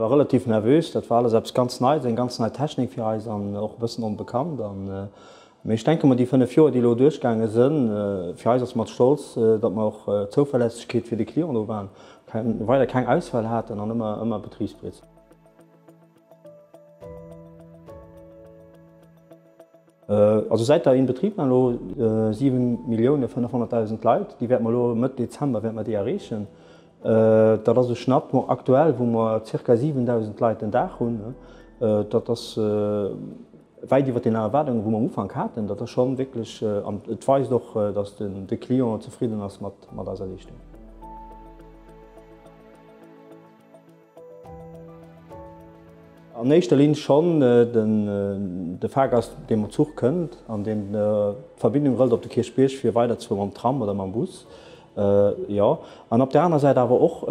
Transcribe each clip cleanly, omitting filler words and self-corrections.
War relativ nervös, dat war alles eppes ganz Neies, eng ganz nei Technik fir eis an och e bëssen onbekannt. An, mee ech denke mer, déi 5 Joer, déi elo duerchgaange sënn, fir eis ass mat Stolz, datt mer och Zouverlässegkeet fir de Client do waren, weider keng Ausfäll haten an ëmmer, ëmmer betribsbereet sinn. Also säit der Inbetriebnahme elo 7.500.000 Leit, déi wäerte mer elo Mëtt Dezember wäerte mer déi erreechen. Dat ass e Schnatt mo aktuell, wou mer zirka 7.000 Leit den Dag hunn. Dat ass wäit iwwer den Erwaardungen, wou mer am Ufank haten. Dat ass schonn wierklech, an et weist och, datt de Client zefridden ass mat eiser Leeschtung. An éischter Linn schonn de Fahrgast, dee mam Zuch kënnt an deen d'Verbindung hëlt op de Kierchbierg, fir weiderzefuere mam Tram oder mam Bus. Jo. An op där aner Säit awer och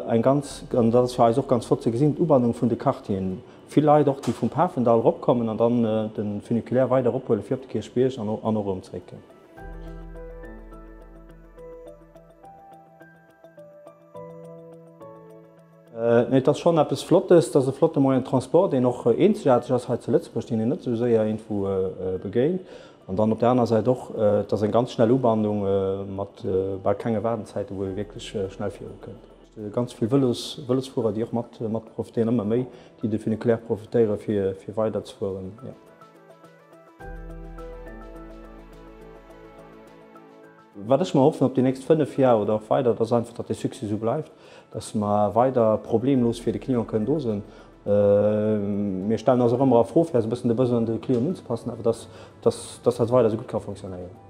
eng ganz, an dat ass fir eis och ganz flott ze gesinn, d'Ubannung vun de Quartieren. Vill Leit och, déi vum Pafendall eropkommen an dann de Funiculaire weider erophuele fir op de Kierchbierg an och erëm zeréck. Nee, et ass schonn eppes Flottes. Et ass e flotte Moyen de transport, deen och eenzegaarteg ass hei zu Lëtzebuerg, deen een net esou séier iergendwou begéint. An dann op där aner Säit och, et ass eng ganz schnell Ubannung mat bal kenge Waardenzäiten, wou ee wierklech schnell virukënnt. Ganz vill Vëlos, Vëlosfuerer, déi och mat mat profitéieren, ëmmer méi, déi de Funiculaire profitéiere fir fir weiderzefueren, jo. Wat ech mer erhoffen op déi nächst 5 Jar oder och weider, dat ass einfach, datt dee Succès esou bleift, datt mer weider problemlos fir de Client kënnen do sinn. Mir stellen eis och ëmmer a Fro, fir eis e bëssen de Besoin de Clienten unzepassen, awer datt, datt, datt dat weider esou gutt ka fonctionnéieren.